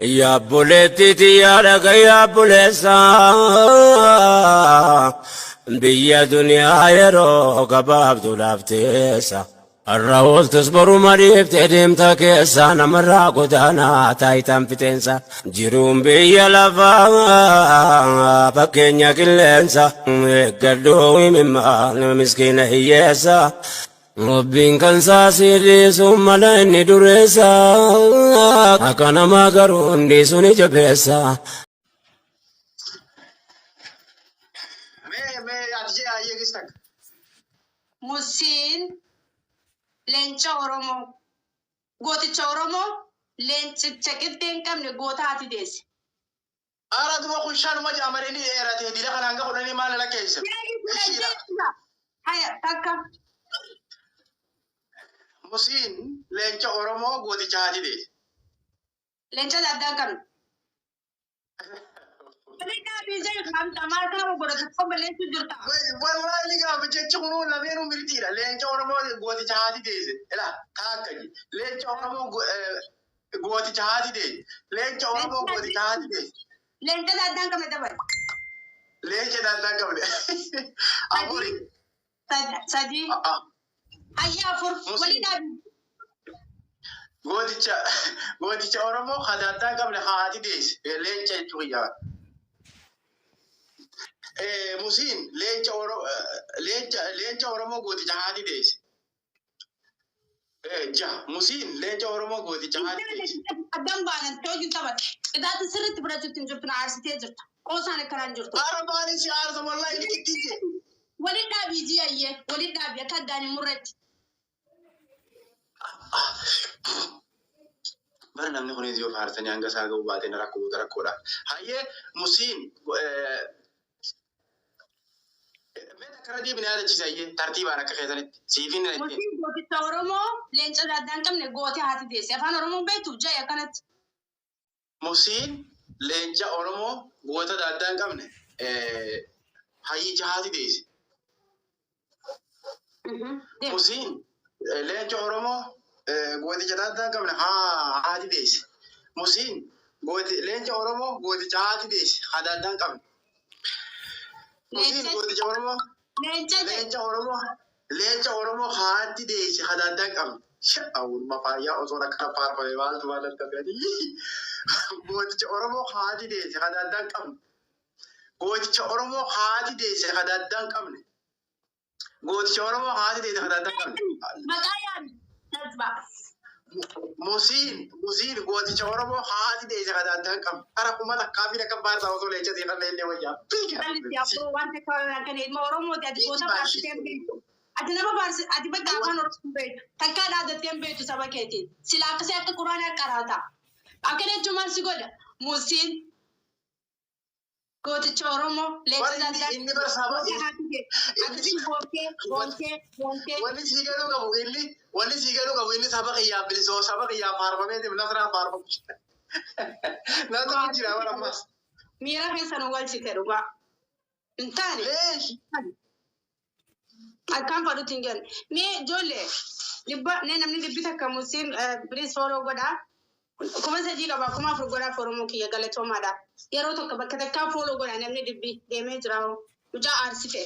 Yaa obboleettii tiyyaa dhaga'i yaa obboleessa biyya duniyaa yeroo gabaabduudhaaf teessa. Har'a ooltus boruma dhiiftee deemta keessa namarraa godaanaa taayitaan fixeensa. Jiruun biyya lafaa fakkeenya qilleensa eeggadhu imimmaan miskiina hiyyeessa. Rabbiin kan isaa sii dhiisu mala inni dureessa. Akka namaa garuu hin dhiisu ni jabeessa. Mee mee ati jee ayyee gis takka. Musiin leenca Oromoo. Gooticha Oromoo leencicha qixxee hin qabne goota haati deesse. Ara duba kun shanuma ja'a malee ni dheerate dila kana hanga kudhanii maal na lakkeessa. Ishiidha. Haya takka. Musiin leenca Oromoo gooticha haati deesse. Leenca addaa hin qabne. Waliin dhaabii jee hamsa maal kana godhatu qofa balleessuu jirta. Wallahi ni gaafa jechi kunuu lameenuu mirtiidha. Leenca Oromoo gooticha haati deesse. Ilaa taakka ji. Leenca Oromoo gooticha haati deesse. Leenca Oromoo gooticha haati deesse. Leenca addaa hin qabne dabale. Leenca addaa hin qabne. Afuri. Sadii. Hayya afur. Waliin dhaabii. Gooticha Oromoo kan addaa hin qabne haati deesse. Leenca jechuu kiyyaa. Musiin leenca Oromoo leenca Oromoo gooticha haati deesse. Jaha Musiin leenca Oromoo gooticha haati deesse. Addan baanan hojii taphate. Qidaatti sirriitti fudhachuutti hin jirtu na aarsitee jirta. Qoosaan akkanaan jirtu. Ara maaliin si aarsa wallahi liqittii jee. Waliin dhaabii ji'ayyee waliin dhaabii akka addaan hin murretti. Bara namni kunis yoo faarsanii hanga isaa ga'uu baate na rakkoo buuta rakkoodha. Hayyee Musiin mee takka irra deebine yaadachiisa hayyee tartiibaan akka keessanitti siifin na ittiin. Musiin gooticha Oromoo leenca addaa hin qabne goote haati deesse. Afaan Oromoon beektu ja'i akkanatti. Musiin leenca Oromoo goota addaa hin qabne hayyicha haati deesse. Musiin leenca Oromoo gooticha addaa hin qabne haati deesse. Musiin leenca Oromoo gooticha haati deesse adda addaa hin qabne. Musiin gooticha Oromoo Leenca Oromoo leenca Oromoo haati deesse adda addaa hin qabne. Sha'awurma faayyaa osoo akka faarfame maaltu maal akka ta'e. Gooticha Oromoo haati deesse adda addaa hin qabne. Gooticha Oromoo haati deesse adda addaa hin qabne. Gooticha Oromoo haati deesse adda addaa hin qabne. Maqaa yaami. Nasba. Musiin gooticha Oromoo haati deesse adda addaa hin qabne. Kara kuma takkaa fi akka faarsaa osoo leenca seeqan illee wayyaa. Kallitti abboo waan takka kan ilma Oromooti ati goota faarsitee hin beektu. Ati nama faarsi ati bakka afaan Oromoo hin beektu. Takkaa dhaadattee hin beektu saba keetiin. Sila akkasii akka quraanaa qaraata. Akkana jechuun maal si godha? Musiin gooticha Oromoo leenca Warri inni addaa inni bar saba goota haati deesse. Akkasiin boontee boontee boontee. Wanni sii galuu qabu inni wanni sii galuu qabu inni saba kiyyaaf bilisoo saba kiyyaaf faarfameetiif nasraan faarfamu. Nasraan jira bara ammas. Miira keessa nu galchite dhugaa. Hin taane. Leesh. Akkaan fadhutti hin kennu. Mee ijoollee dhibba mee namni dhibbi takka musiin please follow godhaa. 3000 qaba 4000 godhaa Oromoo kiyya galatoomaadha. Yeroo tokko bakka takkaa follow godhaa namni dhibbi deemee jira hoo. Mucaa aarsite.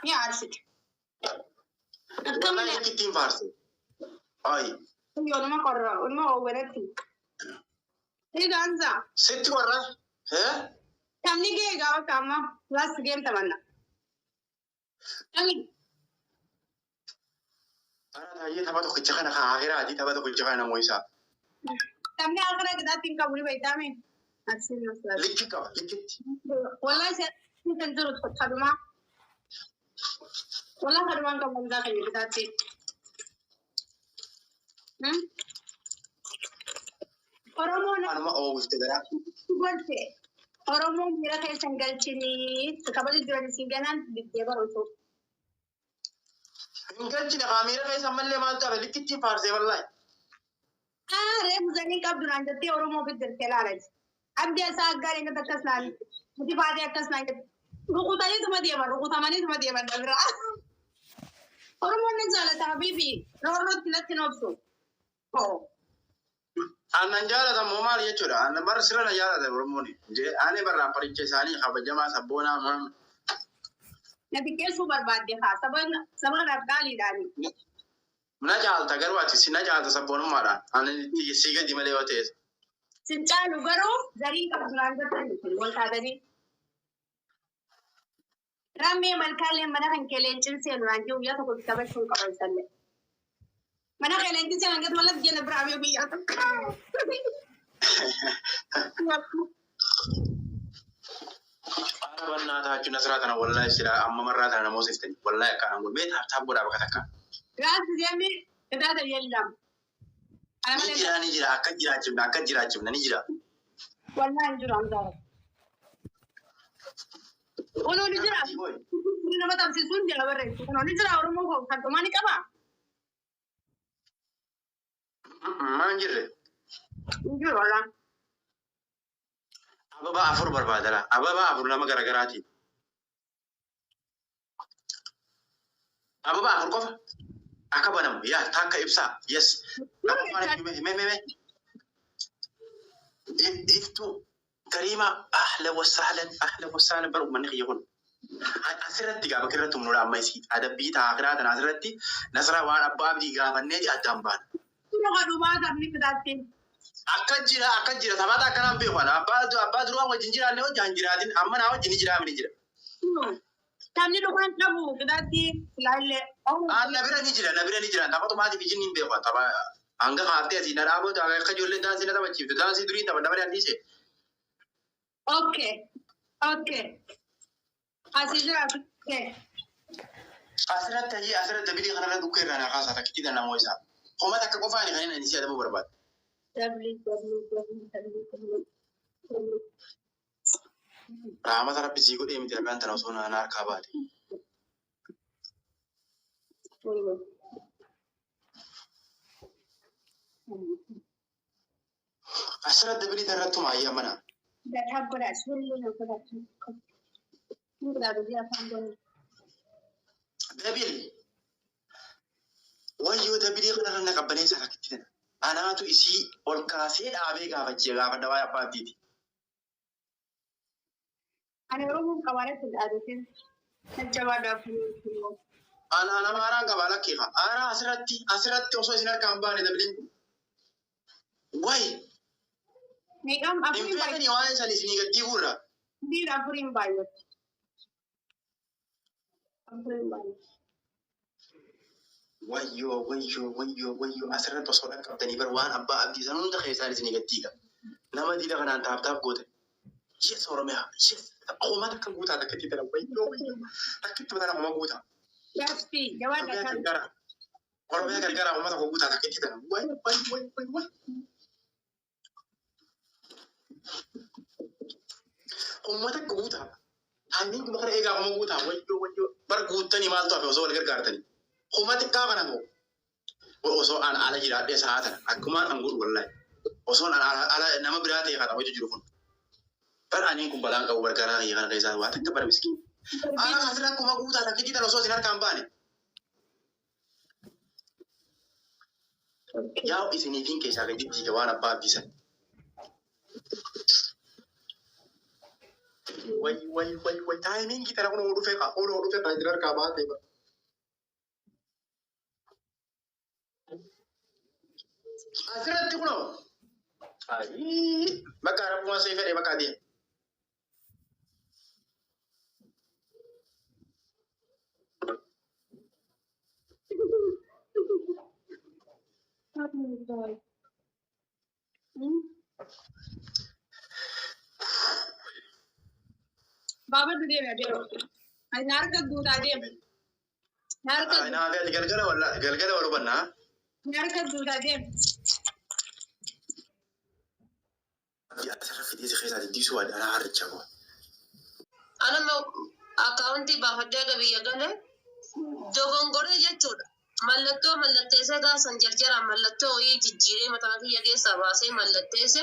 Ni aarsite. Akka Wallahi malee likki ittiin faarse. Ayi. yoonuma qorra ilma oowwanatti. Egaa Sitti qorra. Hee? Taphni ga'e egaa bakka amma last game taphanna. Taphni Bara taayyee tapha tokkicha kana haa akiraati tapha tokkicha kana namoo isaa. Taphni akira qixaatti hin qabu ni beektaame. Asiin masaati. Likki qaba likkitti. Wallahi si kan jiru kadhumaa. Wallahi kadhumaan qabu hundaa keenya qixaatti. Oromoon Anuma oowwifte garaa. golte. Oromoon miira keessa hin galchinii kabaja jiran isin ganaan diddee baruutu. Hin galchine kaa miira keessa ammallee maaltu hafe likki ittiin faarsee wallahi. Ah, reefu zanii qabdu naan jettee Oromoo ofitti dirtee laala. Abdii isaa gaarii inni akkas naan nuti faatee akkas naan jette. Rukutaniituma deeman rukutamaniituma deeman dhabira. Oromoon ni jaalata habiibi roorrootti natti hin obsu. Aannan jaalatamu maal jechuudha? Aannan bara sirna na jaalata Oromoon. Ani barra paricha isaanii kabajamaa sabboonaa maal. Na xiqqeessuu barbaadde haa saba saba kanaaf qaaliidhaani. Na caalta garuu ati si na caalta sabboonummaadhaan. Ani si gadi malee yoo ta'e. Sin caalu garuu zarii qabdu naan jettan wal taatanii. Rammee malkaalee mana kan kee leencin seenu naan jiru guyyaa tokko taphachuu hin qaban sallee. Mana kee leencin seenu naan malatti jenna biraa biyya guyyaa tokko. Ara bannaa nasraa tana wallahi sila amma marraa tana namoota iftani. Wallahi akkaan godhu. Mee taap taap godhaa bakka takka. Raas deemee irraa yeellam. Ni jira ni jira akka jiraachifna akka jiraachifna ni jira. Wallahi hin jiru amzaara. Kunoo ni jira. Nama tamsiisuun jala barreessu. Kunoo ni jira Oromoo koo kan dhumaa ni qabaa. Maan jirre. Hin jiru walaa. Ababaa afur barbaadala. Ababaa afur nama garaagaraatiin. Ababaa afur qofa. Akka banamu yaa takka ibsaa. Yes. Mee mee mee. Iftuu Kariima ahla wasahlan ahla wasahlan bar uummanni kiyya kun. Asirratti gaafa irratti humnuudha amma isii adabbii taakiraa tana asirratti nasraa waan abbaa abdii gaafanneeti addaan baana. Akka jira akka jira taphaata akkanaan beeku ana abbaa duraa wajjin jiraanne hojii hin jiraatin amma naa wajjin ni jiraamni jira. Taphni dhugaan qabu fidaatti ilaallee. Na bira ni jira na bira ni jira taphatumaatiif ijin hin beeku tapha hanga kaaftee asii na dhaabatu akka ijoolleen daansii na taphachiiftu daansii durii tapha nama dandiise. Okay. Okay. Asii jira. Okay. Asirratti ayyee asirratti dabilii kanarra dhukkee irraa naa kaasaa takkitti namoo isaa. Homa takka qofaani kan inni si adabuu barbaadu. W W W W W. Raamata rabbi sii godhee miti ragaan tana osoo na harkaa baate. Asirratti dabilii irratti maayyee mana. Dataa godhaa sullee na godhaa. Godhaa biyya afaan godhaa. Dabil. Wayyoo dabilii kanarra na qabbaneessa takkitti tana. Anaatu isii ol kaasee dhaabee gaafachee gaafadha waa'ee abbaa abdiiti. Ani Oromoon qabaalee dhaabetin jajjabaadhaaf. Ana nama haaraan qabaa lakkeeffa. Haaraa asirratti asirratti osoo isin harkaan hin baane dabiliin kun. Wayi Meeqaan hin afuriin baay'atu. feetanii waa'ee san isinii gad diiguurra. Dhiira afuriin baay'atu. Afuriin baay'atu. Wayyoo wayyoo wayyoo wayyoo asirratti osoo dhaqqabdanii bar waan abbaa abdii san hunda keessaan isinii gad diiga. Nama diida kanaan taaf taaf goote. Yes Oromiyaa yes homa takka guutaa takka itti tana wayyoo wayyoo takkitti tana homa guutaa. Yaasfi jabaadha Oromiyaa kan. gargaara. Oromiyaa gargaara homa tokko guutaa takka itti tana. Way way way way way. Homa takka guutaa. Taayimiin kuma kana eegaa homa guutaa wayyoo wayyoo bar guuttanii maaltu hafe osoo wal gargaartanii. Homa xiqqaa kana moo osoo an ala jiraadhee sa'a tana akkumaan an godhu wallahi. Osoo an ala nama biraa ta'e kana hojii jiru kun. Bar aniin kun balaan qabu gargaaraa kiyya kana keessaa waa takka bara miskiin. Ala asirra akkuma guutaa takka jiran osoo isin harkaan baane. Yaa isiniifiin keessaa gadi diiga waan abbaa abdiisan. Way way way way taayimiin tana kun dhufe kun dhufe kan isin harkaa baatee bara. Asirratti kunoo. Ayii bakka rabbuma see fedhe bakka adeema. Baaba deema deema. Ani harka guutaa deema. Harka Naa fi ati galgala walla galgala wal hubannaa. harka guutaa deema. Asirra fidee si keessaa diddiisuu waadha anaa harricha koo. Anama akkaawuntii baafadhee aga biyya galee dogongoree jechuudha. Mallattoo mallatteessee gaasan jarjaraan mallattoo wayii jijjiiree mataa kiyya keessaa baasee mallatteesse.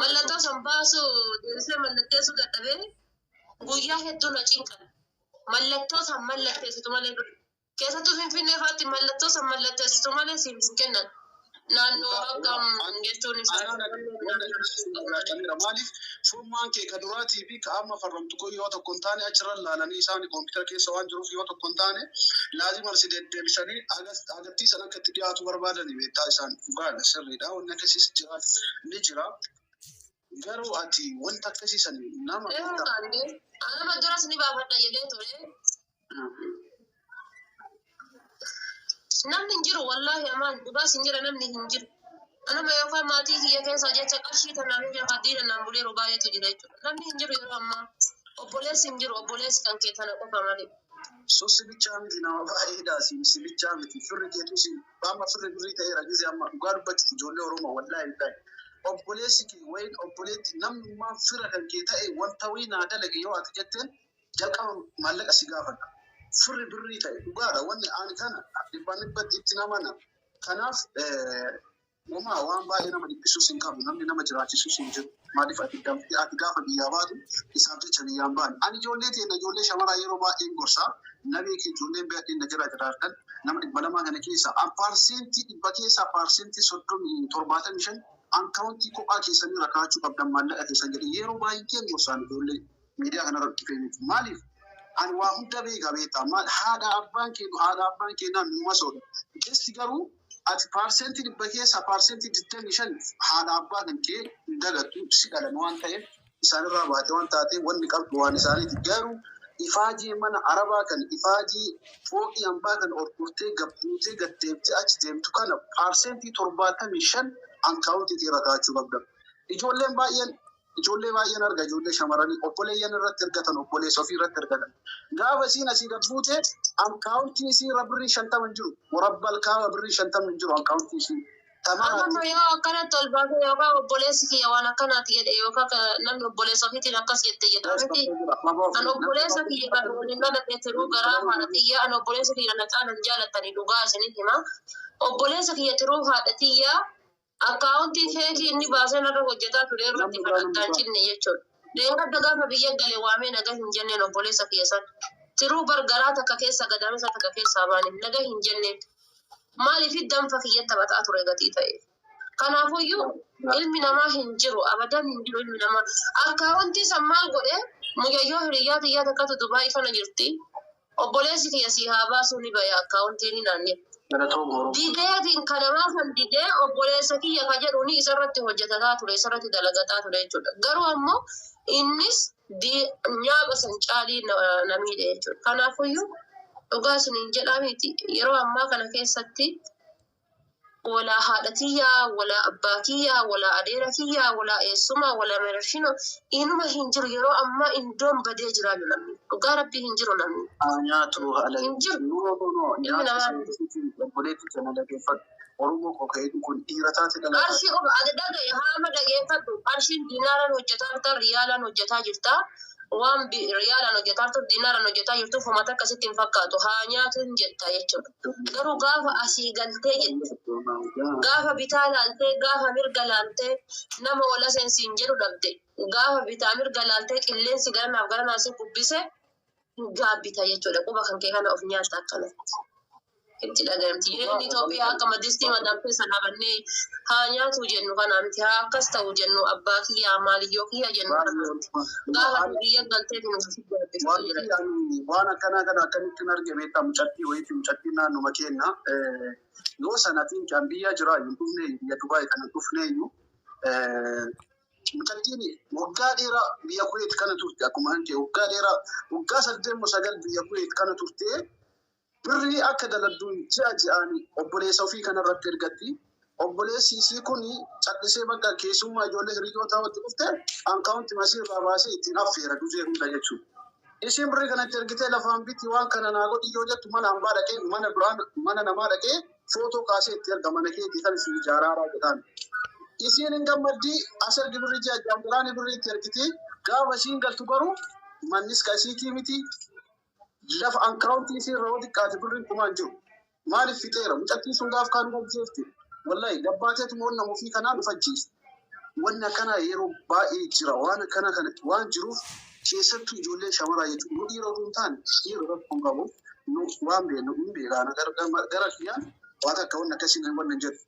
Mallattoo san baasuu deebisee mallatteessuu dadhabee guyyaa hedduu na cinqan. Mallattoo san mallatteessitu malee keessattuu Finfinnee fa'aatti mallattoo san mallatteessitu malee siif hin kennan. Naannoo akkam jechuun isaa. Maaliif furmaan kee ka duraatii fi ka amma farramtu kun yoo tokko hin taane achirra laalanii isaan koompitara keessa waan jiruuf yoo tokko hin taane laazima si deddeebisanii agartii san akka itti dhiyaatu barbaadani beektaa isaan dhugaadha sirriidha wanni akkasiis jira ni jira. Garuu ati wanta akkasii san nama beektaa. Anama duras ni baafadha jedhee ture. Namni hin jiru wallaahi amaan dhugaas hin jira namni hin jiru. Anama yookaan maatii kiyya keessa jecha qarshii tanaaf jecha diina naan buleeru baay'eetu jira jechuudha. Namni hin jiru yeroo ammaa obboleessi hin jiru obboleessi kan kee tana qofa malee. So si bichaa miti nama baay'eedha si bichaa miti firri keetu si amma firri birrii ta'eera gisee amma dhugaa dubbachuuf ijoollee Oromoo wallaahi hin ta'e. Obboleessi kee wayin obboleetti namnummaan fira kan kee ta'e wanta wayii naa dalage yoo ati jetteen jalqaba maallaqa si gaafata. Firri birrii ta'e dhugaadha wanni ani kana dhibbaan dhibbatti itti namana. Kanaaf homaa waan baay'ee nama dhiphisuus hin qabu namni nama jiraachisuus hin jiru. Maaliif ati ati gaafa biyyaa baatu isaaf jecha biyyaan baane. Ani ijoollee teenya ijoollee shamaraa yeroo baay'een gorsaa namni kee ijoolleen baay'een na jira jiraatan nama 200 kana keessa an 100% keessaa 75% akkaawuntii kophaa keessanii rakkaachuu qabdan maallaqa keessan jedhe yeroo baay'een gorsaan ijoollee miidiyaa kanarra dhufee miti. Maaliif ani waa hunda beekaa beektaa maal haadha abbaan kee haadha abbaan keenyaa numa soodha. Keessi garuu ati 100% keessaa 25% haadha abbaa kan kee hin dagattu si dhalan waan ta'eef isaanirraa baate waan taateef wanni qabdu waan isaaniiti. Garuu ifaajii mana arabaa kan ifaajii fooqii hambaa kan ol furtee gabbuutee gaddeebitee achi deemtu kana 75% akkaawuntii irra kaa'achuu qabda. Ijoolleen baay'een ijoollee baay'een arga ijoollee shamarranii obboleeyyan irratti ergatan obboleessa ofii irratti ergatan. Gaafa isiin asii gabbuute akkaawuntii isii irra birrii 50 hin jiru. Warabbal kaaba birrii 50 hin jiru akkaawuntii isii. Amma yoo akkanatti ol baasee yookaan obboleessi kiyya waan akkanaati jedhe yookaan namni obboleessa ofiitiin akkas jette jedha miti. An obboleessa kiyya kan waliin dhalatee tiruu garaa haadha tiyyaa an obboleessa kiyya na caalan jaalatanii dhugaa isiniif hima. Obboleessa kiyya tiruu haadha tiyyaa akkaawuntii feekii inni baasee narra hojjetaa ture irratti kan addaan cinne jechuudha. Leengadda gaafa biyya gale waamee naga hin jenneen obboleessa kiyya san. Tiruu bar garaa takka keessa gadaamisa takka keessaa baane naga hin jenneen. Maaliif danfa kiyya taphataa ture gatii ta'e. Kanaafuyyuu ilmi namaa hin jiru abadan hin jiru ilmi namaa. Akkaawuntii san maal godhee mucayyoo hiriyyaa tiyyaa takkatu Dubaayii kana jirti. Obboleessi kiyya si haa baasuu ni baya akkaawuntii ni naanne. Dideetiin kanamaa kan didee obboleessa kiyya ka jedhuuni isarratti hojjetataa ture isarratti dalagataa ture jechuudha. Garuu ammoo innis nyaaba san caalii na miidhe jechuudha. Kanaafuyyuu dhugaa isiniin jedhaa miti yeroo ammaa kana keessatti walaa haadha kiyyaa, walaa abbaa kiyyaa, walaa adeera kiyyaa, walaa eessumaa, walaa marashino inuma hin jiru yeroo ammaa indoon badee jiraa jiru namni. Dhugaa rabbii hin jiru namni. Nyaatu haala. Hin jiru. No no no Ilmi nyaata namaa obboleetti kana dhageeffadhu. Oromoo koo ka'ee kun dhiira taate dhalaa taate. Qarshii qofa ati dhagaye haama dhageeffadhu qarshiin diinaaraan hojjetaa jirta riyaalaan hojjetaa jirta waan riyaalaan hojjetaa jirtu diinaaraan hojjetaa jirtu fumata akkasitti hin fakkaatu haa nyaatu hin jetta jechuudha. Garuu gaafa asii galtee jette gaafa bitaa laaltee gaafa mirga laaltee nama ola seensiin jedhu dhabde gaafa bitaa mirga laaltee qilleensi garanaaf garanaa si bubbise gaabbita jechuudha quba kan kee kana of nyaatta akkanatti. Itti dhagayamti. Jireenyi Itoophiyaa akka madistii madamtee sana bannee haa nyaatu jennu kana miti haa akkas ta'u jennu abbaa kiyyaa maaliyyoo kiyyaa jennu kana miti. Gaafa biyya galtee nu Wanti ani waan akkanaa kana akkamittiin arge beektaa mucattii wayiiti mucattii naannuma keenya yoo sanatiin kan biyya jira hin dhufne biyya Dubaay kana dhufne iyyuu mucattiin waggaa dheeraa biyya Kuweet kana turte akkuma kan ta'e waggaa dheeraa waggaa 8 9 biyya Kuweet kana turte birrii akka daladduun ji'a ji'aan obboleessa ofii kanarratti ergatti. Obboleessi isii kun callisee bakka keessummaa ijoollee hiriyoota walitti dhufte akkaawunti masii irraa baasee ittiin affeera duzee hunda jechuudha. Isiin birrii kanatti ergitee lafaan bitti waan kana naa godhi yoo jettu mana hambaa dhaqee mana duraan mana namaa dhaqee footoo kaasee itti erga mana keetii kan isin ijaaraaraa jedhaan. Isiin hin gammaddii as ergi birrii ji'a ji'aan biraanii birrii itti ergiti gaafa isiin galtu garuu mannis ka isiitii miti lafa akkaawuntii isii irra yoo xiqqaate birriin kumaan jiru. Maaliif fixeera? Mucattiin sun gaaf kaan gaggeefte. Wallahi gabbaateetu moonna ofii kanaan of ajjeese. Wanni akkanaa yeroo baay'ee jira. Waan akkana kana waan jiruuf keessattuu ijoollee shamaraa jechuudha. Nu dhiira otoo hin taane dhiira rakkoo hin qabu. Nu waan beeknu hin beekaana gara kiyyaan waan akka wanni akkasii hin wanni hin jedhu.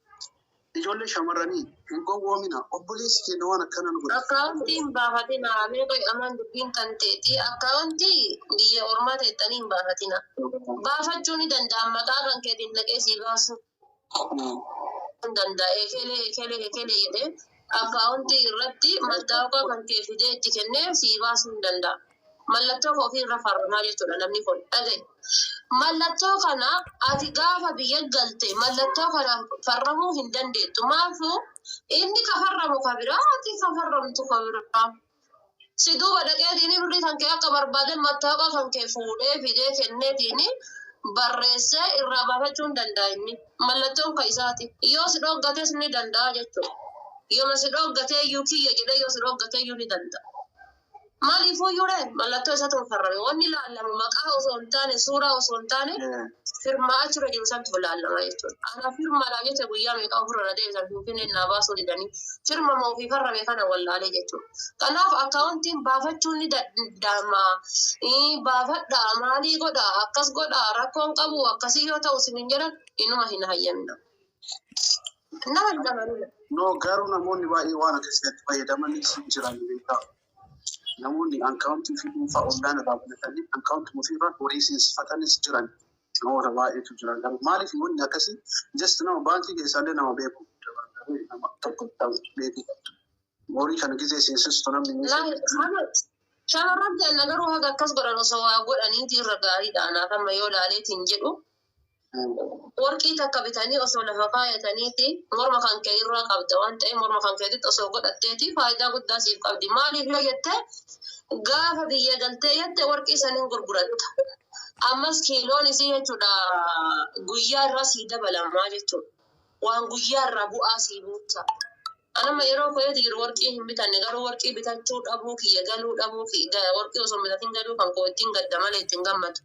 Ijoollee shamarranii hin gowwoomina. Obboleessi keenya waan akkana nu godhe. Akkaawuntii hin baafatina. Mee qoy amaan dubbiin kan teeti. Akkaawuntii biyya ormaa teettanii hin baafatina. Baafachuu ni danda'an maqaa kan keetiin dhaqee sii baasuu hin danda'a. Ekelee ekelee ekelee jedhee akkaawuntii irratti mattaawqaa kan kee fidee itti kennee sii baasuu hin danda'a. Mallattoo koo ofii irra farramaa jechuudha namni kun dhagaye. Mallattoo kana ati gaafa biyya galte mallattoo kana farramuu hin dandeettu. Maafuu inni ka farramu ka biraa ati ka farramtu ka biraa. Si duuba dhaqeetiin birrii kan kee akka barbaade mattaawqaa kan kee fuudhee fidee kenneetiin barreessee irraa baafachuu hin danda'a inni. Mallattoon kan isaati. Yoo si dhooggates ni danda'a jechuudha. Yooma si dhooggatee iyyuu kiyya jedhee yoo si dhooggatee iyyuu ni danda'a. Maaliifuu iyyuu mallattoo isaatu farrame. Wanni laallamu maqaa osoo hin taane suuraa osoo hin taane firmaa achirra jiru santu laallama jechuudha. Ana firmaadhaaf jecha guyyaa meeqa ofirra na deebisan finfinneen naa baasuu didanii firma ofii farrame kana wallaalee jechuudha. Kanaaf akkaawuntiin baafachuun ni danda'ama. Baafadhaa maalii godhaa akkas godhaa rakkoon qabu akkasii yoo ta'u isin hin jedhan inuma hin hayyamna. Nama hin amanina. No, garuu namoonni baay'ee waan akkasitti fayyadamanis jiran beekaa. Namoonni akkaawuntii fi dhuunfaa online irraa banatanii akkaawuntii ofiirraa horii seensifatanis jiran namoota baay'eetu jira. Garuu maaliif wanni akkasii just nama baankii keessaallee nama beeku nama tokko beeku. Horii kana gizee seensistu namni ni Shamarran ta'an garuu haga akkas godhan osoo waa godhaniiti irra gaariidha. Anaaf amma yoo ilaaleetiin jedhu warqii takka bitanii osoo lafa kaayataniiti morma kan kee irraa qabda waan ta'eef morma kan keetitti osoo godhatteeti faayidaa guddaa siif qabdi. Maaliif yoo jette gaafa biyya galtee jette warqii saniin gurguratta. Ammas kiiloon isii jechuudha guyyaa irraa sii dabalamaa jechuudha. Waan guyyaa irraa bu'aa sii buusa. Anama yeroo koyeeti jiru warqii hin bitanne garuu warqii bitachuu dhabuu kiyya galuu dhabuu kiyya warqii osoo hin bitatin galuu kan koo ittiin gadda malee ittiin gammadu.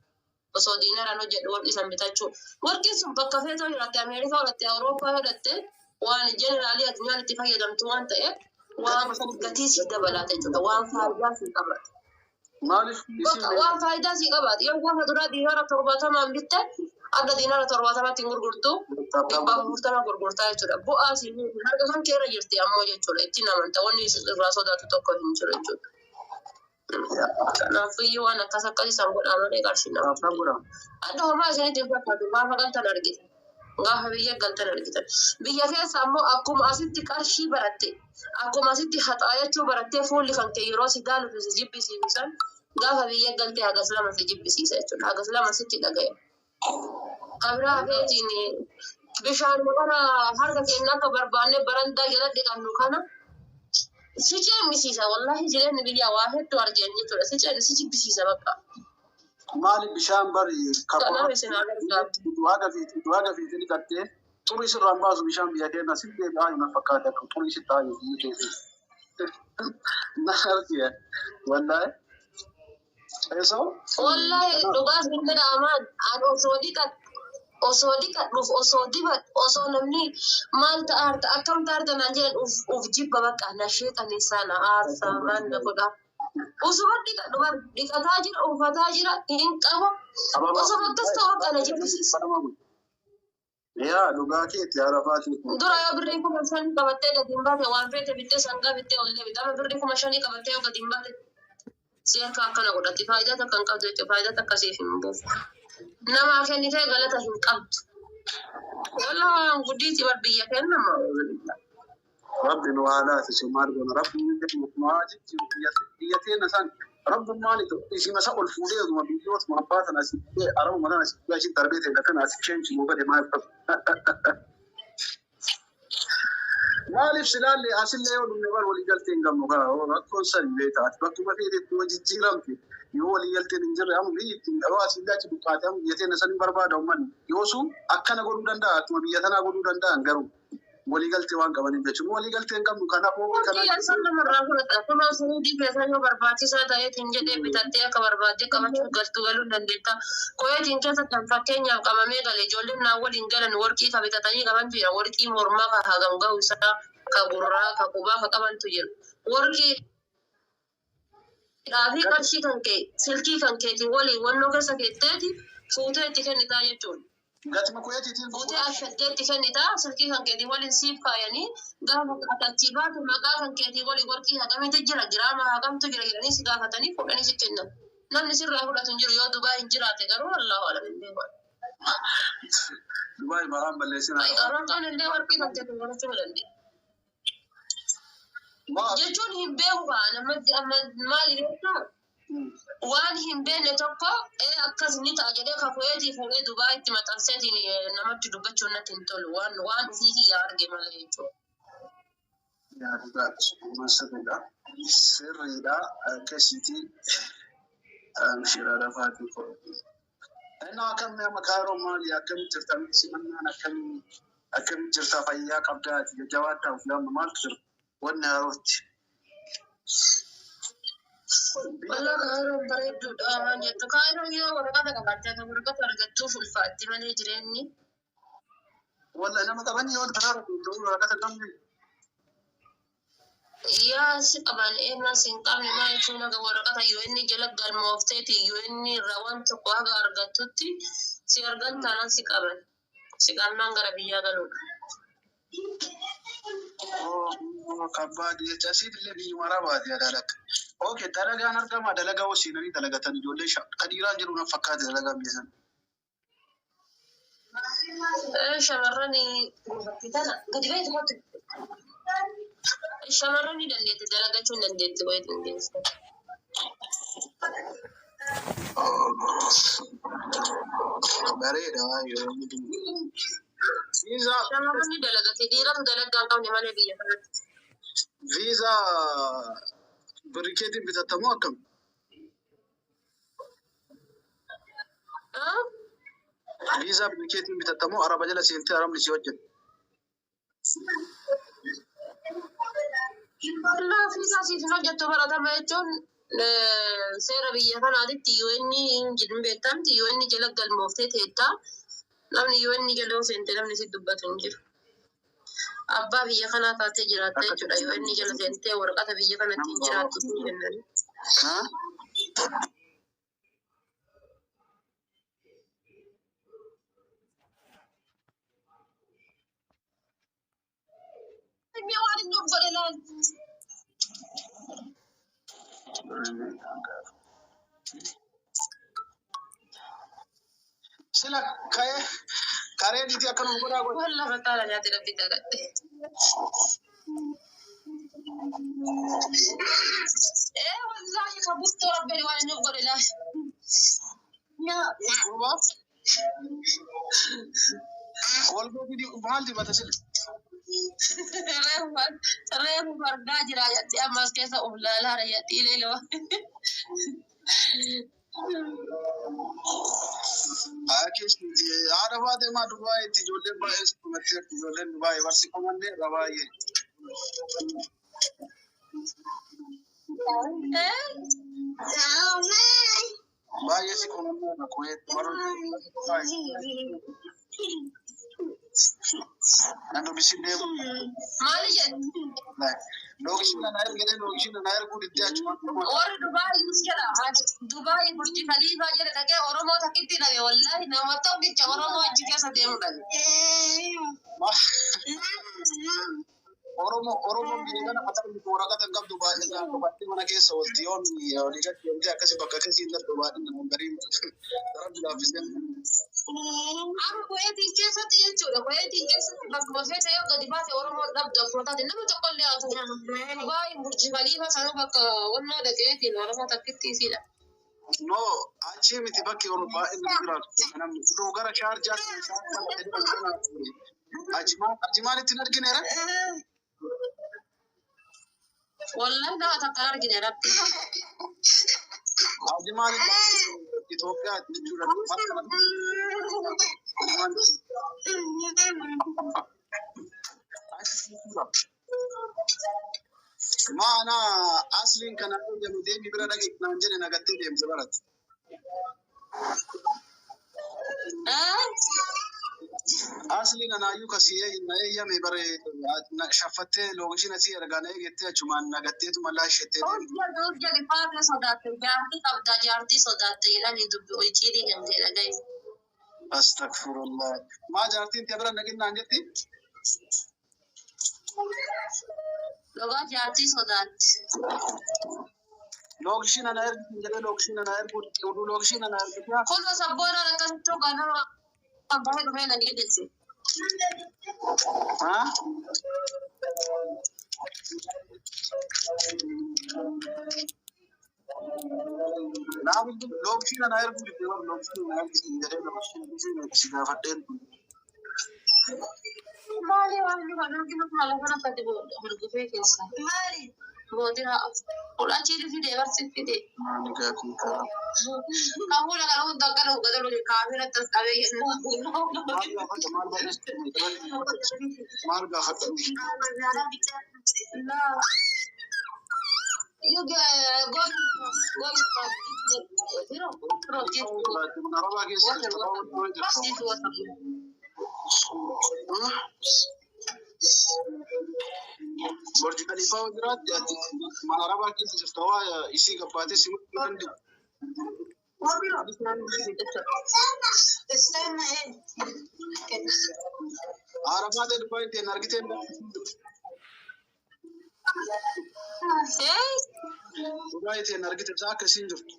Osoo diinaraan hojjedhu warqii san bitachuu. Warqiin sun bakka feetoo jiraatte Ameerikaa godhatte Awurooppaa godhatte waan jeneraalii addunyaan itti fayyadamtu waan ta'eef waan gatii sii dabalaata jechuudha. Waan faayidaa sii qabaata. Maaliif Bakka waan faayidaa sii qabaata. Yoo gaafa duraa diinaara 70n bitte adda diinaara 70tti hin gurgurtu 140 gurgurtaa jechuudha. Bu'aa sii buusu harka kan keerra jirti ammoo jechuudha. Ittiin amanta wanni irraa sodaatu tokko hin jiru jechuudha. Kanaafuu waan akkas akkasii san godhaa malee qarshii nama. Adda homaa isinitti hin fakkaatu gaafa galtan argitan. Gaafa biyya galtan argitan. Biyya keessa ammoo akkuma asitti qarshii baratte akkuma asitti haxaayachuu barattee fuulli kan kee yeroo si gaaluuf si jibbisiisu san gaafa biyya galtee hagas lama si jibbisiisa jechuudha. Hagas lama sitti dhagaya. Kabiraa hafeetiin bishaan kana harka keenya akka barbaanne barandaa jala dhiqannu kana si ceemisiisa. Wallaahi jireenyi biyyaa waa hedduu argeen jechuudha. Si ceemisiisa si jibbisiisa bakka. Maali bishaan bari Kanaaf isin haa gargaaru. Du'aa gafiitii dhiqattee xurii sirraan baasu bishaan biyya keenya si deebi'aa na fakkaata akka xurii si taa'u biyya keessa. Na argiya wallaahi. Eesoo? Wallaahi dhugaa sin jedha amaan ani osoo dhiqadhu osoo dhiqadhuuf osoo dibadhu osoo namni maal ta'aarta akkam ta'aarta naan jedhan uf jibba bakka na sheexaneessaa na aarsaa maal na godha. Osuma dhiqadhu bar dhiqataa jira uffataa jira hin qabu osoo akkas ta'u bakka na jibbisiisa. Yaa dhugaa keeti yaa rafaati. Dura yoo birrii 5,000 qabattee gadi hin baate waan feete bittee sangaa bittee ol deebite amma birrii 5,000 qabattee yoo gadi hin baate si harka akkana godhatti faayidaa takka hin qabdu jechuudha faayidaa takka siif hin buufu. Namaa kennitee galata hin qabdu. Walaa guddiiti bar biyya kennama. Rabbi nu haa laaffisu maal goona rabbi nu haa jijjiiru biyya teenya san rabbummaan isima isa ol fuudhee osuma biyyootuma abbaa sana asii fidee arabuma sana asii fidee achi darbee ta'e kana asii cheenji nu godhe maal ta'u. Maaliif silaallee asillee yoo dhumne bar walii galtee hin qabnu kana rakkoon san illee taate bakkuma feetetti yoo jijjiiramte yoo walii galteen hin jirre amma biyyi ittiin yoo asillee achi buqqaate amma biyya teenya san hin barbaada uummanni yoo sun akkana godhuu danda'a akkuma biyya tanaa godhuu danda'an garuu walii galtee waan qabaniif jechuudha walii galtee hin qabnu kanaaf Warqii san namarraa fudhata. Kunoo suudii keessa yoo barbaachisaa ta'eetiin jedhee bitattee akka barbaadde qabachuu galtu galuu hin dandeetta. Koyeetiin keessa kan fakkeenyaaf qabamee gale ijoolleen naan waliin galan warqii ka bitatanii qabantu jira. Warqii mormaa ka hagam gahu isaa ka gurraa ka qubaa ka qabantu jira. Warqii fi qarshii kan kee silkii kan keetiin waliin wannoo keessa keetteeti fuutee itti kennitaa jechuudha. Gatima Kuweetiitiin Fuutee gurgurama. ashatteetti kennita silkii kan keetii waliin siif kaayanii gaafa ati achii baatu maqaa kan keetii waliin warqii hagamiitu jira, giraama hagamtu jira jedhanii si gaafatanii fuudhanii si kennan. Namni sirraa fudhatu hin jiru yoo Dubaay hin jiraate garuu, Allahu alam, hin beeku. Dubaay baraan balleessinaa. Qaroon qabne illee warqii kan keetii godhachuu dandeenya. Maa Jechuun hin beeku kaa nama amma maali beektaa? Waan hin beekne tokko akkas ni ta'a jedhee ka Kuweetii fuudhee Dubaayitti maxxanseetiin namatti dubbachuun natti hin tolu, waan ofii kiyyaa arge malee jechuudha. Yaa dhugaati. Sirriidha. Sirriidha. Akkasiiti. Shira lafaatii koo. Innaa akkamii amma Kaayiroo maali? Akkamitti jirta? Simannaan akkamii? Akkamitti jirta? Fayyaa qabdaati? Jajjabaadhaa ofii amma maaltu jira? Wanni haarootti. Walaa Kaayiroon bareedduudha waan jettu. Kaayiroon yoo waraqata qabaatte akka waraqata argattuuf ulfaatti malee jireenyi. Walla nama qaban yoo karaa deemtu waraqata qabne. Yaa si qaban eenyuun si hin qabne, maal jechuun haga waraqata UN jala galmoofteeti UN irraa waan tokko haga argattutti si argan taanaan si qaban. Si qabnaan gara biyyaa galuudha. Kabbaadi jecha asiif illee biyyuma arabaati adaalakka. Okay, dalagaan argama, dalagaa hoo seenanii dalagatan ijoollee kan dhiiraan jiru na fakkaate dalagaan biyya sana. Shamarran gurbattii tana gadi bahi tokkotti. Shamarran ni dandeetti, dalagachuu hin dandeetti wayii dandeessi. Bareeda baay'ee. Viizaa Shamarran ni dalagatti, dhiiratu dalagaa hin qabne malee biyya kanatti. Viizaa birikeetiin bitattamoo akkam? Ah? Viizaa birikeetiin bitattamoo araba jala seentee arabni si hojjetu? Wallaa viizaa siif hin hojjettu. Baratama jechuun seera biyya kanaatitti UN hin jedhu beektamti, UN jala galmooftee teettaa, namni UN jala yoo seente namni si dubbatu hin jiru. Abbaa biyya kanaa taatee jiraatta jechuudha. UN jala seentee waraqata biyya kanatti hin jiraattu siin kennani. Ha? Inni waan inni of godhe laal. Sila ka'ee karee diitii akkanuma godhaa godhe. Waan lafa taala nyaate rabbi dagadhe. Ee wallaahi ka bustoo rabbi waan inni of godhe laal. Gurbaa. Kolbee maal dibata sila? Reefu fardaa jira jetti, ammas keessa of laalaara jetti ileeloo. Akkasitti haadha baatee maa Dubaayitti ijoolleen baay'ee si komatteerti, ijoolleen Dubaayii barsi komannee irra baay'ee. Baay'ee si komannee irra Kuweet warra nan dubbisin deemu. Maali jedhu? Lookishin na ergee, lookishin na erguu diddee achumaan dhuma. Warri Dubaayii jedha. Dubaayii Burji Khaliifaa jedha dhaqee Oromoo takkitti dhabe, wallaahi nama tokkicha Oromoo achi keessa deemu dhabe. Oromoon biyya kana mataa waraqata hin qabdu, baay'inaan qabattee mana keessa oolti, yoon olii gadi deemtee akkasii bakka akkasii hin darbu, baay'inaan gariin rabbi laaffisee. Amma Kuweetiin keessatti jechuudha. Kuweetiin keessatti bakkuma feete yoo gadi baate Oromoon dhabdu akkuma taate nama tokko illee haa ta'u. Dubaayii Burji Khaliifaa sanuu bakka wannoo dhaqeetiin Oromoo takkitti isiidha. No, achi miti, bakki Oromoo baay'inaan jiraatu namni fuduu gara Shaarjaa Ajimaanitti hin argineera. Wallahi nama takka hin argine rabbi. Ajimaanitti Itoophiyaa jechuudha. Ajimaan maana asliin kana deemu deemi bira dhaqe naan jedhe nagattee deemte barate. Asliin anaayyuu kasii na eeyyame bare shaffattee lookishin asii ergaa na eegettee achumaan nagatteetu mallaa isheettee deemte. Hojjetu hojjetu faafee sodaatte, jaartii qabdaa, jaartii sodaatte jedhanii dubbi iciidii kan ta'e dhagaye. Astagfirullah. Maa jaartiin tee bira naqinnaan jetti? Dhugaa jaartii sodaatti. Lookshiin ana ergi jedhee lookshiin ana ergu oduu lookshiin ana ergite. Kunoo sabboonaan akkasitti ganama bahee dhufee na geesse. Haa? Naaf lookshiin ana ergu didee bar lookshiin ana ergi jedhee lookshiin si gaafadheen. Maali waan inni kan arginu haala kana akkatti hordofee keessa. Maali? Boodira fudhachii fide barsi fide. Maali gaafii kaa? Kan fuula kana hunda akka dhugu gadi dhuge kaafiratti as qabee jenna. Maal gaafadha maal barreessite maal gaafadha? You go go Arabaa keessa jirta jirta. Burj Khalifa yoo jiraatte ati mana Arabaa keessa jirta waa isii gabbaatee si mul'isuu danda'u. Arafaa ta'e Dubaay ta'e argitee hin beektu. Dubaay ta'e argite isaa akka isiin jirtu.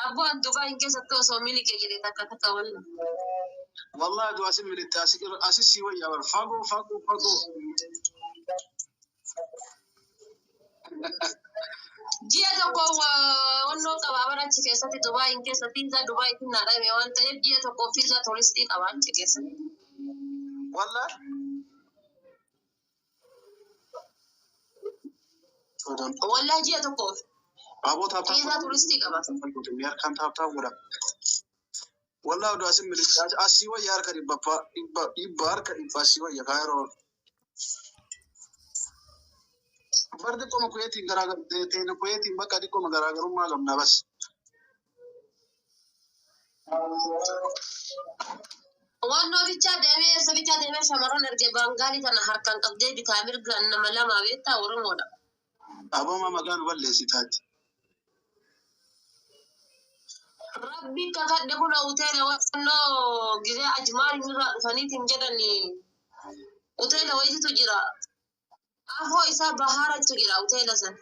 Abboon Dubaay keessatti osoo milikee jedhee takka takka waliin. Wallahi du'a asin militte asi si wayyaa bar fagoo fagoo fagoo. Ji'a tokko wannoo qabaa bara achi keessatti Dubaayin keessa fiizaa Dubaayitti naa dhame waan ta'eef ji'a tokko fiizaa turistii qaba achi keessatti. Wallahi. Wallahi ji'a tokkoof Aboo taaptaa fiizaa turistii qaba. Harkaan taaptaa godha. Wallahi du'a asin militte asii wayyaa harka dhibba dhibba dhibba harka dhibba asii wayya kaayiroo. Bar xiqqooma kuweetiin garaagar kuweetiin bakka xiqqooma garaagarummaa qabna bas. Wannoo bichaa deemee eessa bichaa deemee shamarran erge baangaalii kana harkaan qabdee bitaa mirgaan nama lama beektaa Oromoodha. Aboo maa maqaa nu balleessitaati. Rabbi kakadhe kun hoteela wannoo gizee ajmaal irraa dhufaniitiin jedhani hoteela wayiitu jira. Afoo isaa bahaaratu jira hoteela san.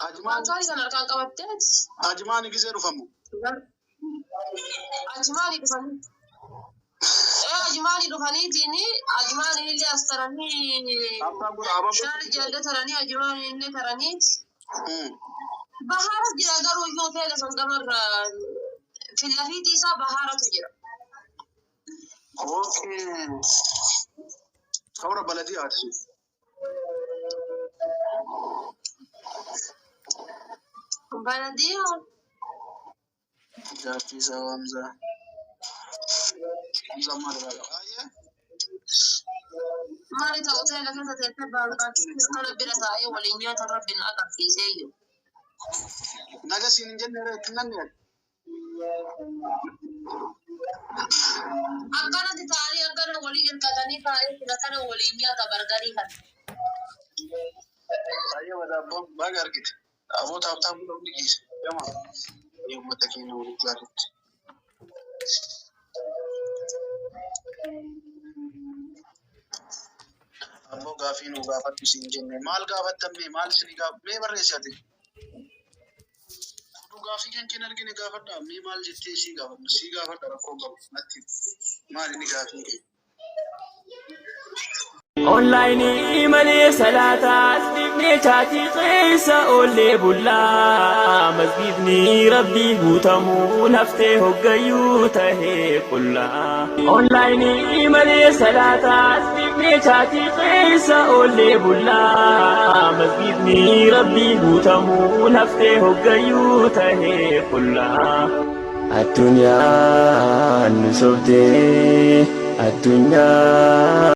Ajmaan Baangaalii sana harkaan qabatteeti. Ajmaan gizee dhufamu. Ajmaanii dhufanii. Ee ajmaanii dhufaniitiin ajmaanii illee as taranii Taaptaa godha aboo. shaar illee taranii ajmaanii illee taraniiti. Bahaara jira garuu iyyuu hoteela san gamarra fillafiitii isaa bahaaratu jira. Okay. Kawra baladii haati. Baladii Jaartii isaa Hamzaa. Hamzaa maal irraa qaba? Baay'ee. Maali ta'u hoteela keessa teessee baangaatti kana bira taa'ee waliin nyaata rabbiin agarsiisee jiru. Naga siin hin jenne itti nanne. Akkanatti taa'anii akkana walii hirkatanii taa'ee fila kana waliin nyaata bargarii kana. Baay'ee wadaabboon baga argite. Aboo taaptaa godha hundi keessa. Gama. Uummata keenya waliin jaalatti. Ammoo gaafii nu gaafadhu siin jenne maal gaafattan mee maal isin gaaf mee barreessi ati. Oduu gaafii kan kenna argine gaafadha mee maal jettee sii gaafadhu sii gaafadha rakkoo qabu natti maal inni gaafii kee. Onlaayinii malee salaataas dhiifnee chaatii keessa oollee bullaa masgiidni rabbii guutamuu naftee hoggayyuu tahee qullaa. Onlaayinii malee salaataas dhiifnee chaatii keessa oollee bullaa masgiidni rabbii guutamuu naftee hoggayyuu tahee qullaa. Addunyaan nu sobdee addunyaa.